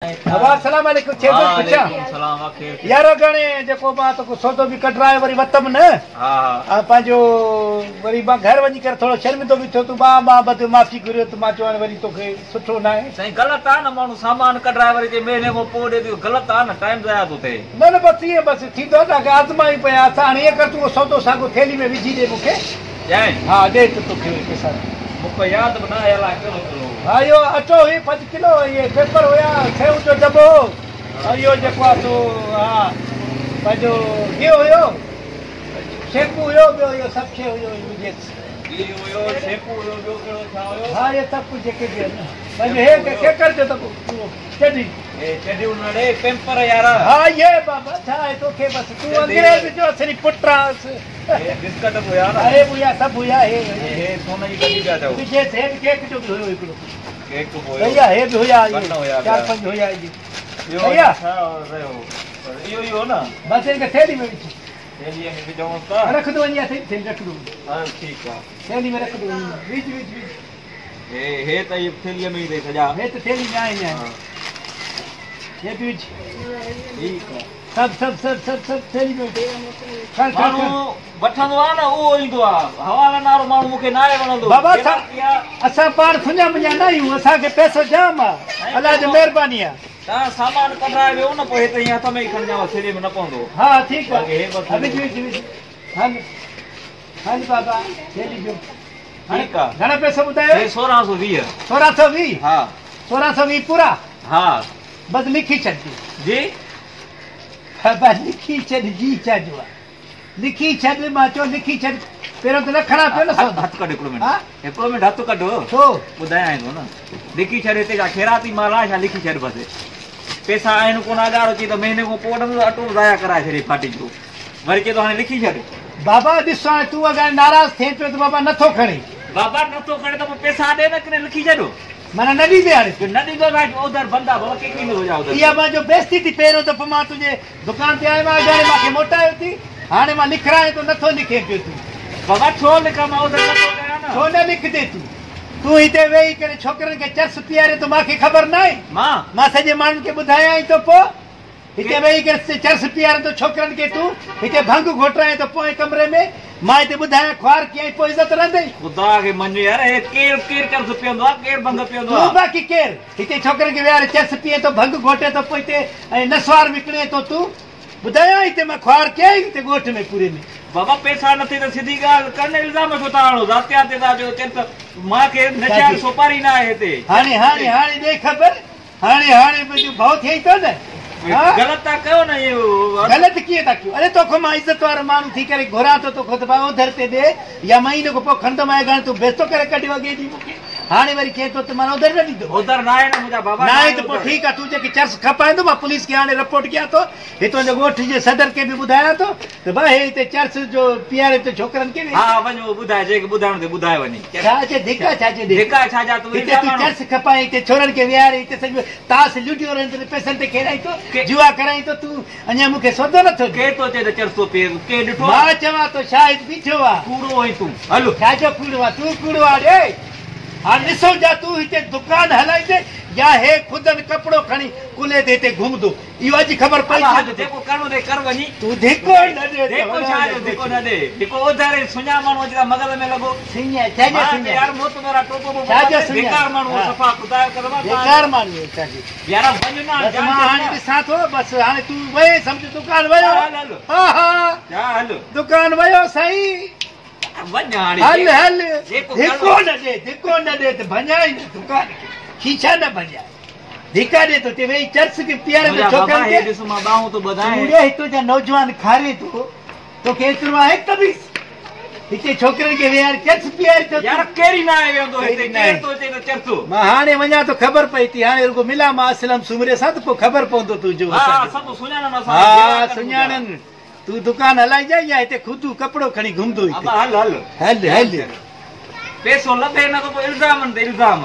ابا سلام عليڪم چئبو پڇا يار اڳاڻي جيڪو مان توکي سودو به ڪڍرايو وري وتم نه ها پنهنجو وري مان گهر وڃي ڪري ٿورو شرمندو به ٿيو تون مان مان بد معافي گهريو ته مان چيو هاڻي وري توکي سٺو نه آهي. سائين غلط آ نه ماڻهو سامان ڪڍرائي وري چئي مهيني کان پوء ڏي ته اهو غلط آ نه ٽائيم ضايع ٿو ٿئي. نه نه بس ائين بس ٿيندو آ توهان کي آزمايون پيا اسان هاڻي ائين ڪر تون اهو سودو ساڳو ٿيلهي ۾ وجهي ڏي مون کي. ڏيانء؟ ها ڏي ته توکي وري پئسا ڏيان. مون کي ياد به نه آهي الاء ڪهڙو ڪلو هو. ها اهو اٽو هئي 5 ڪلو اهي پيپر هيا سيون جو دٻو هو ۽ اهو جيڪو آهي سو ها پنهنجو گيهه هيو شيمپو هيو ٻيو اهو سڀ شيء هيو وجهيس. گيهه هيو شيمپو هيو ٻيو ڪهڙو ڇا هيو. ها اهي سڀ ڪجهه جيڪي به آهن پنهنجو هي ڪيڪر جو دٻو پورو چڍي. هي چڍيون نه ڙي پيمپر يار. ها اهي بابا ڇا آهي توکي بس تون انگريز جو اصلي پٽ آنس. هي بسڪٽ به هيا نه. اهي به هيا سڀ هيا هي. هي سون جي گڏي پيا چئو. وجهيس هي به ڪيڪ جو به هيو هڪڙو. ڪيڪ به هيو. هيا هي به هيا بن هيا 4 5 هيا اهي. اهو هيا. ڇا رهيو اهو ئي هو نه. بس هن کي ٿيلهي ۾ وجهه. ٿيلهي ۾ وجهونس ته. رکندو وڃي ٿيلهي رکندو وڃي. ها ٺيڪ آ. ٿيلهي ۾ رکندو وڃي وجهه وجهه وجهه. هي هي ته اهي ٿيلهي ۾ ئي اٿئي سڄا. هي ته ٿيلهي ۾ آهن. هي به وجهه. ٺيڪ آ. سڀ سڀ سڀ سڀ سڀ ٿيلهي ۾ وجهه. کڻ کڻ ماڻهو وٺندو آ نه اهو ايندو آ. حوالن وارو ماڻهو مون کي ناهي وڻندو. بابا اسان پاڻ سڃا مڃا نه آهيون اسان کي پئسو جام آ الله جي مهرباني آ. توهان سامان ڪڍرائي ويو نه پوء هي ته ائين هٿ ۾ ئي کڻجان ٿيلهي ۾ نه پوندو. ها ٺيڪ آ. وجهه وجهه وجهه هل هل بابا ٿيلهي جو. ٺيڪ آ. گهڻا پئسا ٻڌايو؟ هي 1620. 1620؟ ها. 1620 پورا؟ ها. بس لکي ڇڏ تون. جي؟ بابا لکي ڇڏ جي ڇا جو آ. لکي ڇڏ مان چيو لکي ڇڏ پهريون ته نه کڻان پيو نه سودو. هٿ ڪڍ هڪڙو منٽ. هڪڙو منٽ هٿ ڪڍ. ڇو؟ ٻڌايانء ٿو نه. لکي ڇڏ هتي ڇا خيراتي مال آ ڇا لکي ڇڏ بس. پئسا آهن ڪونه اڳاڙو چئي ته مهيني کان پوء وٺندس اٽو به ضايع ڪرائي ڇڏي ڦاٽي جو. وري چئي ٿو هاڻي لکي ڇڏ. بابا ڏس هاڻي تون اگر ناراض ٿين پيو ته بابا نٿو کڻي. بابا نٿو کڻي ته پوء پئسا ڏي نه ڪني لکي ڇڏ. معنيٰ نه ڏيندين هاڻي تون. نه ڏيندو ته اوڌر بند آ بابا ڪنهن کي نٿو ڏيان اوڌر. اها منهنجو بيستي ٿي پهريون دفعو مان تنهنجي دڪان تي آيو آهيان اڳاڙي مان کي موٽايو ٿي هاڻي مان لکرايان ٿو نٿو لکين پيو تون. بابا ڇو لکان مان اوڌر نٿو ڪيان نه. ڇو نه لکندين تون. تون هتي ويهي ڪري ڇوڪرن کي چرس پيارين ٿو مان کي خبر ناهي. مان. مان سڄي ماڻهن کي ٻڌايان ئي ٿو پوء. هتي ويهي ڪري چرس پيارين ٿو ڇوڪرن کي تون هتي ڀنگ گهوٽرائين ٿو پوئين ڪمري ۾ مان هتي ٻڌايان خوار ڪيائين پوء عزت رهندئي. خدا کي مڃ يار هي ڪير ڪير چرس پيئندو آ ڪير ڀنگ پيئندو آ. تون باقي ڪير هتي ڇوڪرن کي ويهاري چرس پيئين ٿو ڀنگ گهوٽين ٿو پوء هتي ۽ نسوار وڪڻين ٿو تون ٻڌايان هتي مان خوار ڪيائين هتي ڳوٺ ۾ پوري ۾. بابا پئسا نه ٿي ته سڌي ڳالهه ڪر نه الزام ڇو ٿا هڻو ذاتيات تي ٿا چئو چرس مان کي نشي واري سوپاري نه آهي هتي. هاڻي هاڻي هاڻي ڏي خبر هاڻي هاڻي منهنجو ڀؤ ٿئي ٿو نه ها. غلط ٿا ڪيو نه اهو. غلط ڪيئن ٿا ڪيون اڙي توکان مان عزت وارو ماڻهو ٿي ڪري گهران ٿو توکان ته ڀاء اوڌر تي ڏي يا مهيني کان پوء کڻندومانء اڳاڻي تون بيستو ڪري ڪڍيو اڳي ڏينهن مون کي هاڻي وري چئين ٿو ته مان اوڌر نه ڏيندومانء. اوڌر ناهي نه منهنجا بابا ناهي ته پوء ٺيڪ آ تون جيڪي چرس کپائيندو مان پوليس کي هاڻي رپورٽ ڪيان ٿو هتان جي ڳوٺ جي صدر کي به ٻڌايان ٿو ته ڀاء هي هتي چرس جو پياري ٿو ڇوڪرن کي. ها ها وڃ اهو ٻڌاء جنهن کي ٻڌائڻو اٿئي ٻڌائي وڃي. ڇا چي ڌڪا ڇا چي ڏي. ڌڪا ڇا جا تون هتي تون چرس کپائين هتي ڇورن کي ويهاري هتي سڄو تاس لوڊيو رهندڙ پئسن تي کيڏائين ٿو جوا ڪرائين ٿو تون اڃا مون کي سودو نٿو ڏين. ڪير ٿو چئي ته چرس ٿو پيئي ڪنهن ڏٺو آ. مان چوان ٿو شاهد بيٺو آ. ڪوڙو آهين تون هل. ڇا جو ڪوڙو آ تون ڪوڙو آ ڙي. هاڻ ڏسون جا تون هتي دڪان هلائيندين يا هي خودن ڪپڙو کڻي ڪلهي تي هتي گهمندو. اهو اڄ خبر پئي ٿي ته ڌڪو ڪرڻو اٿئي ڪر وڃي. تون ڌڪو نه ڏي ته ڌڪو ڇا جو ڌڪو نه ڏي. ڌڪو اوڌر ۽ سڃا ماڻهو اچي ٿا مغز ۾ لڳو. سڃا ڇا جو سڃا. يار موت ميرا ٽوپو بوپو ڇا جو سڃا. بيڪار ماڻهو صفا خدا جو قسم آ. بيڪار ماڻهو آهي ڇا جو. يار وڃ نه بس مان هاڻي ڏسان ٿو بس هاڻي تون وئين سمجهه دڪان ويو. هل هل. ها ها. ڇا هل. دڪان ويو سائين. وڃ هاڻي. هل هل. ڌڪو نه ڏي ڌڪو نه ڏي ته ڀڃائين دڪان کي شيشا نه ڀڃائي. ڌڪا ڏي ٿو چي ويهي چرس کي پياري ٿو ڇوڪرن کي. ڏس مان ٻانهون ٿو ٻڌائين. چوڙي هتو جا نوجوان کاري ٿو توکي ايترو آهي تميز هتي ڇوڪرن کي ويهاري چرس پياري ٿو. يار ڪيري ناهي ويهندو هتي ڪير ٿو چئي ته چرس. مان هاڻي وڃان ٿو خبر پئي ٿي هاڻي رڳو ملان مان اسلم سومري سان ته پوء خبر پوندو تنهنجو. ها ها سڀ سڃاڻن اسان کي. ها سڃاڻن تون دڪان هلائجانء يا هتي خودو ڪپڙو کڻي گهمندو هتي. ابا هل هل هل هل. پيسو لڀي نه ته پوء الزامن تي الزام.